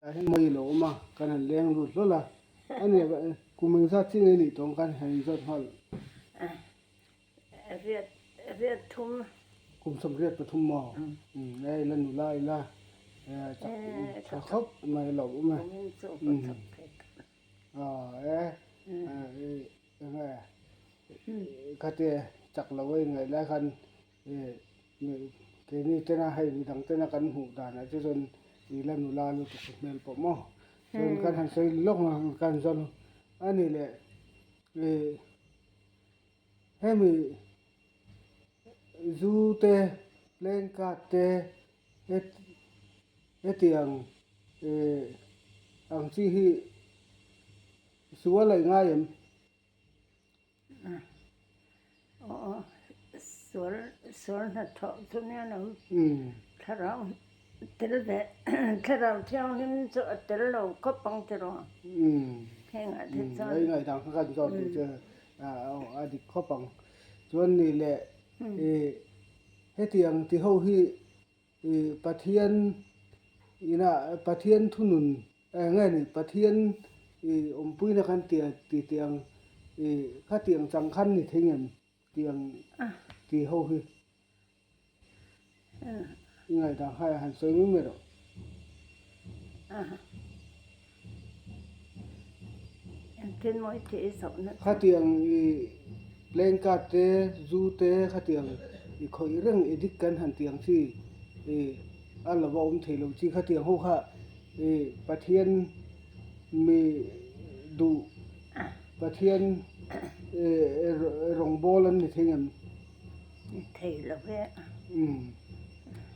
Mawi lo awm a, kan han leng lut hlawl a, a ni kum engzat chi nge nih tawng khan han inzawt nghal. Riat riat thum. Kum 83 maw? E ila nula ila chak tha khawp mai lo awm e. E enge khate chak lo a ingaih lai khan Keini tena hei midang tena kan hmuh danah chu chuan i la nula lutuk hmel pawh maw chuan kan han sawi lawk ang kan zawn a ni leh ih hemi zu te playing card te hetiang ih ang chi hi sual a ingai em? Aw sual sual hnathawh chu nia lo thlarau tel ve thlarau thianghlim chu a tel lo khawp ang tiraw hengah te chuan. Hei ngaidang kha kan zawt duh che a dik khawp ang chuan ni leh hetiang ti ho hi I Pathian ina Pathian thunun eh nge ni Pathian i awmpuina khan tia ti tih ang i khatiang chang khan ni thei ngem tiang ti ho hi i ngaihdan kha han sawi mai mai rawh. Engtin maw i tih i zawhna chu? Khatiang i playing card te, zu te khatiang i khawih reng addict kan han tih ang chi i a lova awm thei lo chi khatiang ho kha i Pathian mi duh Pathian rawngbawl an ni thei ngem? Ni thei lo e. Umm.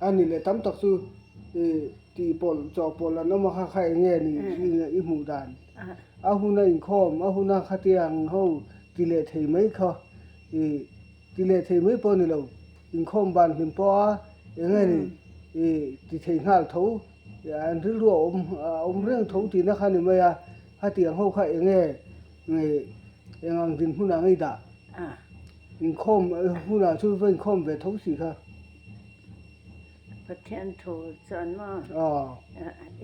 A ni leh tam tak chu i tih pawlh chawh pawlh an awm a kha kha eng nge ni i hmuh dan. A huna inkhawm, a huna khatiang ho ti leh thei mai kha i ti leh thei mai pawh a ni lo. Inkhawm ban hlim pawh a eng nge ni i ti thei nghal tho an rilru a awm a awm reng tho tihna kha a ni mai a. Khatiang ho kha eng nge eng ang dinhmunah ngei dah? Inkhawm hunah chu va inkhawm ve tho si kha. Pathian thu chuan maw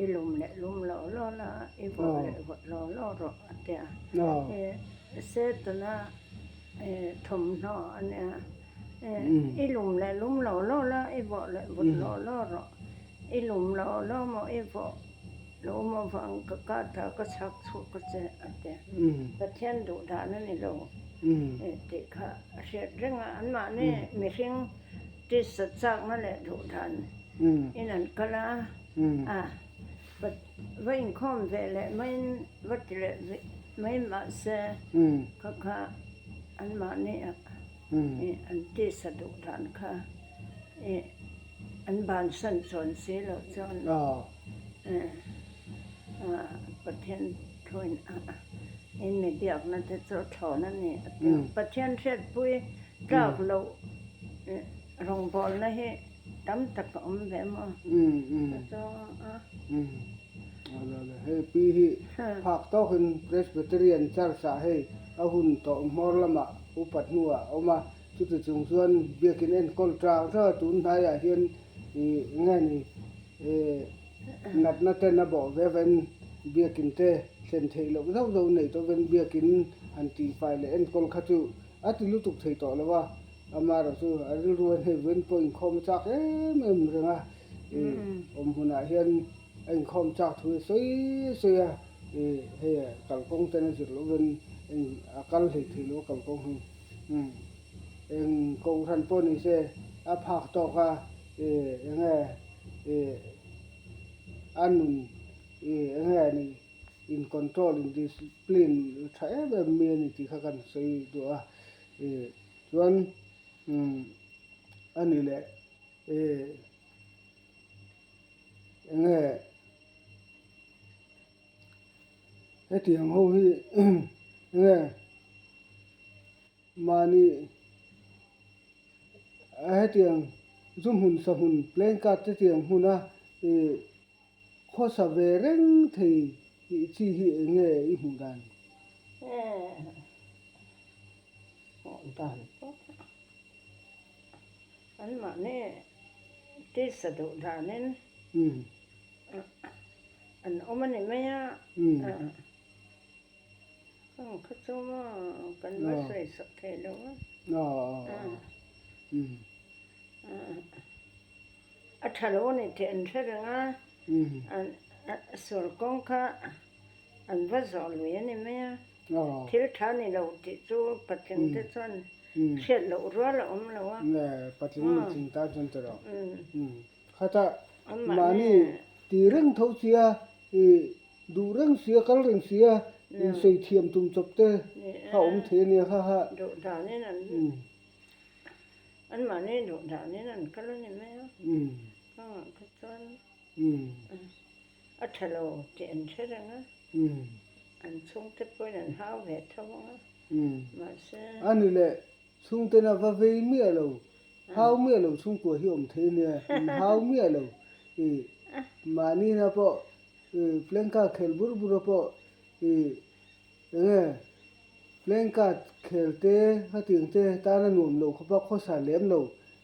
i lum leh lum lo law la, i vawh leh vawh lo law rawh a ti a. Setana thawmhnaw a nia, i lum leh lum lo law la, i vawh leh vawt lo law rawh, i lum lo law maw i vawh lo maw vang ka kata ka chhak chhuak ka che a ti a. Pathian duh dan a ni lo tih kha a hriat reng a, anmahni mihring tisa chakna leh duh dan in an kal a, a va inkhawm ve leh maiin va ti leh mai mahse kha kha anmahni an tisa duh dan kha an bansan chuan si loh chuan Pathian thuin in mi biakna te chu thlawn a ni a ti a. Pathian hriatpui tlak loh rawngbawlna hi tam tak a awm ve maw? Ka chuang a. Hei pi hi phak tawkin Presbyterian Church ah hei a hun tawh hmawr lamah upat hnuah a awm a. Chuti chung chuan biakin enkawl tang tang a tun hnaiah hian ih nge ni ih natna ten a bawh ve ven biakin te thlen theih loh zauh zauh neih tawh ven biakin han tihfai leh enkawl kha chu a ti lutuk thei tawh lo a, amaherawh chu a rilru a hei ven pawh inkhawm a chak em em reng a, ih awm hmunah hian a inkhawm chak thu hi sawi sawi a, ih hei kalkawng ten a zir loh ven a kal hlei thei lo a kalkawng hi. Umm eng kohhran pawh ni se a phak tawk a ih eng nge ih a nun ih eng nge ni in control in discipline tha em em mi a ni tih kha kan sawi duh a ih chuan umm a ni leh ih eng nge hetiang ho hi eng nge. Mahni hetiang zu hmun sa hmun playing card te tiang hmuna ih khawsa ve reng thei tih chi hi eng nge i hmuh dan? Hmuh dan pawh anmahni tisa duh danin an. awm a ni mai a. Kang kha chu maw kan va sawi sak thei lo a. A tha lo a ni tih an hre reng a, a sual kawng kha an va zawh lui a ni mai a. Thil tha ni lo tih chu patling te chuan hriat loh rual a awm lo a. Patling nutling tan chuan ti rawh. Khata mahni ti reng tho sia i duh reng sia kal reng sia insawi thiam tum chawp te kha awm thei ania kha kha. Duh danin an an mahni duh danin an kal a ni mai a. Kangah kha chuan a tha lo tih an hre reng a. An chhungte pawhin an hau ve tho ang a. Mahse. Ani leh Chhungten a va vei miah lo, hau miah lo chhungkua hi awm thei ania, in hau miah lo. I mahnina pawh i playing card khel bur bur a pawh i enge playing card khel te khatiang te tana nuam lo khawpa khawsa lem lo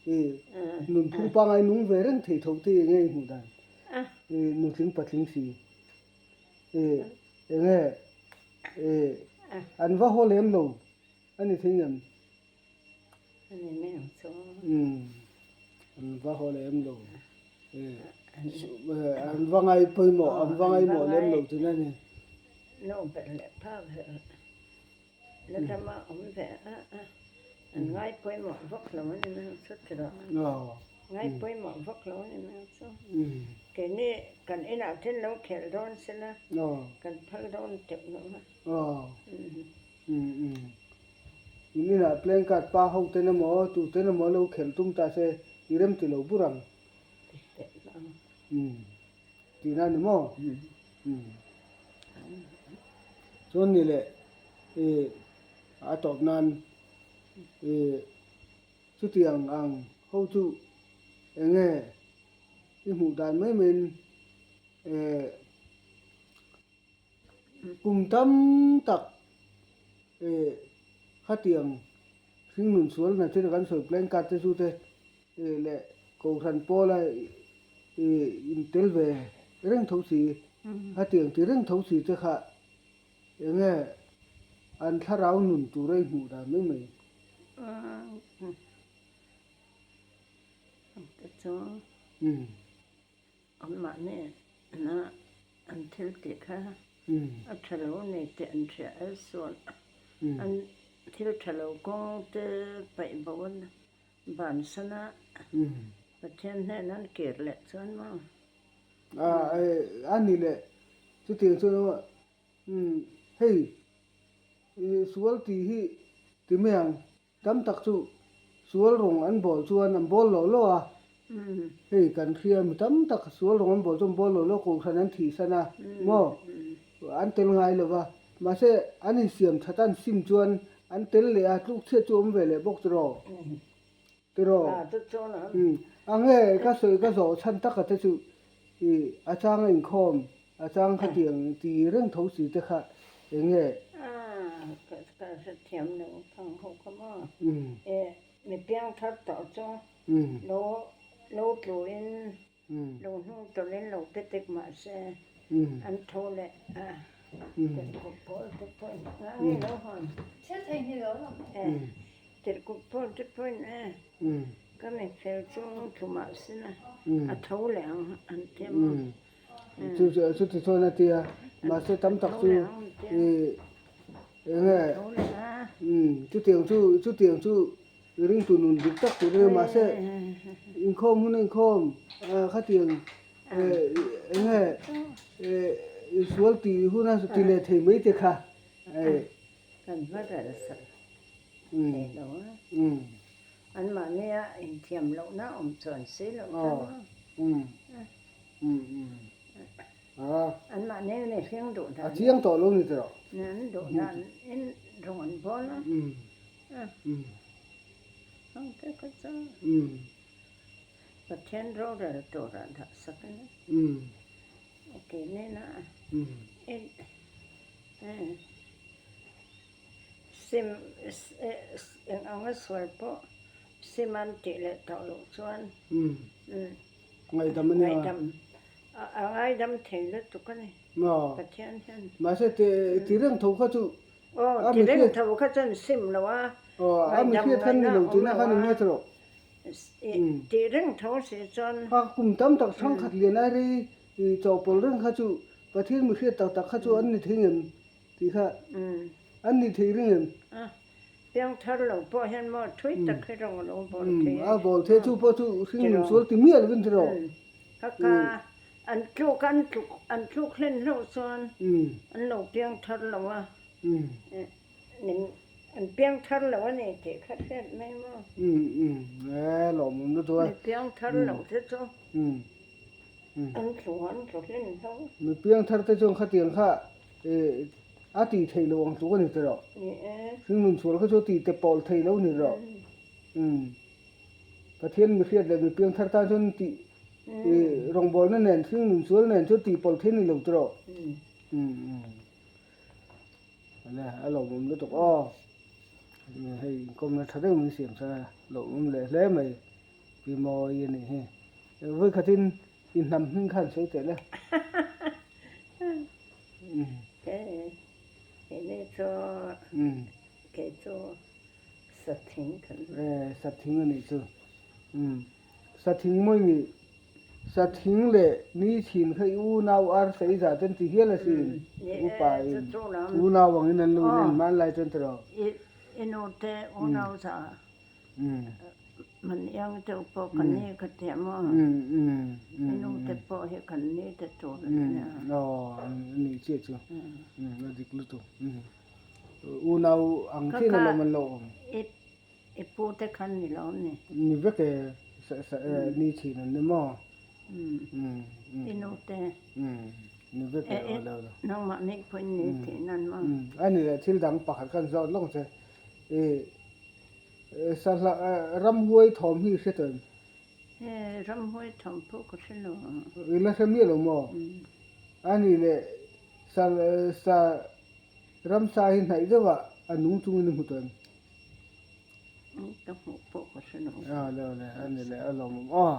i nunphung pangngai nung ve reng thei tho te enge i hmuh dan i nutling patling si i enge i an va haw lem lo. A ni thei ngem? A ni mai ang chu. Umm, an va haw lem lo. An va ngai pawimawh, an va ngaimawh lem lo thin a ni. No ber leh pa ber la dama awm ve a, an ngai pawimawh vak lo a ni mai ang chu tiraw? Ngai pawimawh vak lo a ni mai ang chu. Keini kan inah thil lo khelh dawn sela, kan phal dawn teuh lo a. Umm umm. In inah playing card pa ho ten emaw tu ten emaw lo khelh tum ta se i rem ti lo bur ang. Umm. Tihna a ni maw? Umm. Chuan ni leh i a tawp nan i chutiang ang ho chu eng nge i hmuh dan mai maiin eh Kum tam tak eh khatiang hringnun sual na thil kan sawi playing card te chu te eh leh kohhran pawla eh intel ve reng tho si khatiang ti reng tho si te kha eng nge an thlarau nun tur a inhmuh dan mai mai. Anmahni na an thil tih kha a tha lo a ni tih an hria a sual an thil tha lo kawng te paih bo an bansan a Pathian hnen an kir leh chuan maw. A ni leh chutiang chuan hei sual tih hi ti mai ang. Tam tak chu sual rawng an bawl chuan an bawl lo lo a, hei kan hria mi tam tak sual rawng an bawl chuan an bawl lo lo kohhran an thihsan a maw an tel ngai lo va, mahse an insiam that an sim chuan an tel leh a tluk chhiat chu awm ve leh bawk tiraw tiraw a nge ka sawi ka zawh chhan taka te chu i a chang a inkhawm A chang khatiang ti reng tho si te kha eng nge? A, ka hrethiam lo thang ho kha maw? E, mi piang thar tawh chu lo lo tluin lo hnung tawlhin lo pe tek mah se an tho leh a, tirhkup pawl te pawhin a nge lo hawn. Thil thei ni lo lo. E, tirhkup pawl te pawhin e, ka mi fel chu tlu mah se na a tho leh ang an ti maw? Chu chu chuti chuan a ti a, mahse tam tak chu ih eng nge umm chutiang chu chutiang chu ringtu nun dik tak tur a nia mahse inkhawm hun a inkhawm khatiang eng nge ih insual tih hun a ti leh thei mai te kha eh. Kan hma rel sak thei lo a. Anmahnia inthiam lohna awm chuan si loh kha maw? Anmahni an inhring duh dan. A chiang tawh lo ni tawh. An duh dan in rawng an bawl a. Ang te kha chu Pathian rorel turah dah sak a ni. Keimena in Sim eng anga sual pawh sim an tih leh tawh loh chuan Ngaihdam a nia. Ngaihdam A ngaidam thei lutuk a ni Pathian hian. Mahse ti reng tho kha chu. Aw ti reng tho kha chuan sim lo a. Aw a mi hriat khan ni lo tihna kha ni mai tawh. Ti reng tho si chuan. Kha kum tam tak thangkhat lian ai rei chawhpawlh reng kha chu Pathian mi hriat tak tak kha chu an ni thei ngem tih kha an ni thei reng em? Piangthar lo pawh hian maw thui tak hi rawng a lo bawl thei a. A bawl thei chu pawh chu hring nun sual ti miah lovin tiraw. Kaka an tluk an tluk an tluk hlen hlauh chuan an lo piangthar lo a. An piangthar lo a ni tih kha hriat mai maw. E lawmawm lutuk a. Mi piangthar lo te chu an tlu an tlu hlen hlauh. Mi piangthar te chuan khatiang kha A tih theih loh ang tluk a ni tawh. Ni e. Hringnun chhual kha chu a tih te pawlh theih loh ni rawh. Umm. Pathian mi hriat leh mi piangthar tan chuan tih rawngbawlna nen hringnun chhual nen chuan tih pawlh theih ni lo tawh. Umm umm. Ale a lawmawm lutuk aw. Hei inkawmna tha deuh min siam sak a, lawmawm leh hle mai. Pi Mawi a nih hi. Vawikhatin i hnam hming khan sawi teh le. Sathing a nih chu. Sathing mawi nih Sathing leh ni thin kha i unau ar sawi zah ten ti hial asin upa in unau angin an lo in en hmanlai chuan tiraw. Man iang deuh pawh kan ni ka ti a maw? I nu te pawh hi kan ni te tur a nia. Aw a nih chiah chu a dik lutuk. Unau ang chiah in alawm an lo awm. I pu te khan ni lo ni. Ni vek e ni thin an ni maw? I nu te. Ni vek e aw lo lo. Nangmah nih pawhin ni thin an maw? A ni leh thil dang pakhat khan zawt lawk che. Sahla ramhuai thawm hi i hre tawh em? He ramhuai thawm pawh ka hre lo. I la hre miah lo maw? A nih leh sa sa ramsa hi hnaih deuh ah a nung chungin i hmu tawh em? Ka hmuh pawh ka hre lo. A le le a ni leh a lawmawm aw.